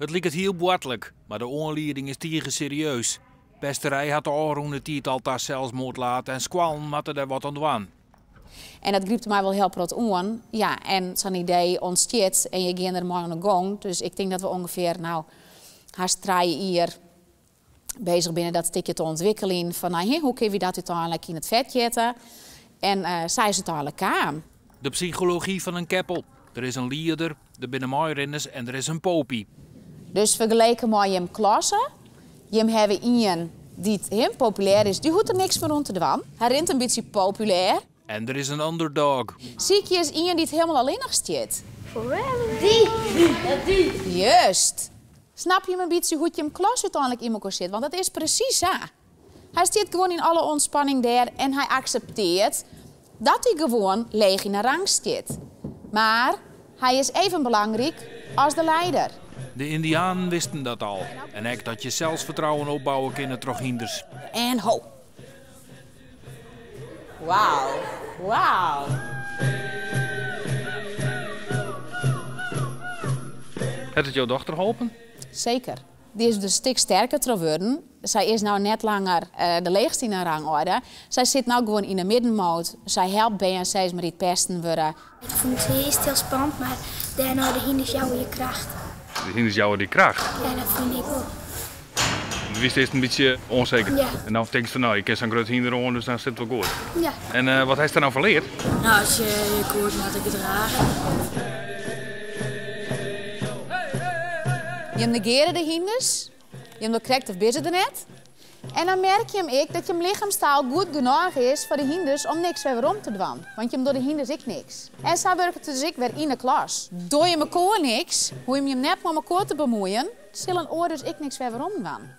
It liket hiel boartlik, mar de oanlieding is tige serieus. Pesterij hat de ôfrûne tiid al ta selsmoard laat en skoallen moatte der wat oan dwaan. En dat grypt my wol hiel protte oan. Ja, en sa'n idee ûntstiet en je gean der mei oan de gong. Dus ik tink dat we ûngefear no hast 3 jier bezich binne dat stikje te ûntwikkeljen. Fan no, hoe kinne wy dat úteinlik yn it fet jitte? En sa is it úteinlik kaam. De psychology fan in keppel. Der is in lieder, der binne meirinners en der is in popy. Dus fergeleken mei jim klasse, jim hawwe ien dy't him populêr is, dy hoecht der niks mear oan te dwaan. Hy rint in bytsje populêr. En der is in underdog. Sykje is ien dy't hielendal allinnich stiet. Dy, dy, dy. Just. Snap jim in bytsje hoe't jim klas úteinlik yn mekoar sit? Want dat is presys sa. Hy stiet gewoan yn alle ûntspanning dêr en hy aksepteart dat hy gewoan leech yn 'e rang stiet. Mar hy is even belangryk as de leider. De Yndianen wisten dat al. En ek dat je selsfertrouwen opbouwe kinne troch hynders. En ho. Wauw, wauw. Hat it jo dochter holpen? Seker. Dy is der in stik sterker troch wurden. Sy is no net langer de leechste yn 'e rangorde. Sy sit no gewoan yn 'e middenmoot. Sy helpt bern sis mar dy't pesten wurde. Ik fûn it earst hiel spannend, mar dêrnei de hynders jouwe je kracht. De hynders jouwe dy kracht? Ja, dat fyn ik wol. Do wiest earst in bytsje ûnseker? Ja. En dan tinkst fan no, ik kin sa'n grut hynder oan, dus dan sit it wol goed? Ja. En wat hast der no fan leard? No, as je je goed moatte gedrage. Jim negeare de hynders, jim dogge krekt of binne se der net. En dan merk jim ek dat jim lichemstaal goed genôch is foar de hynders om niks wer werom te dwaan. Want jim dogge de hynders ek niks. En sa wurket it dus ek wer yn de klas. Dogge jim mekoar niks, hoege jim jim net mei mekoar te bemuoien, sil in oar dus ek niks wer werom dwaan.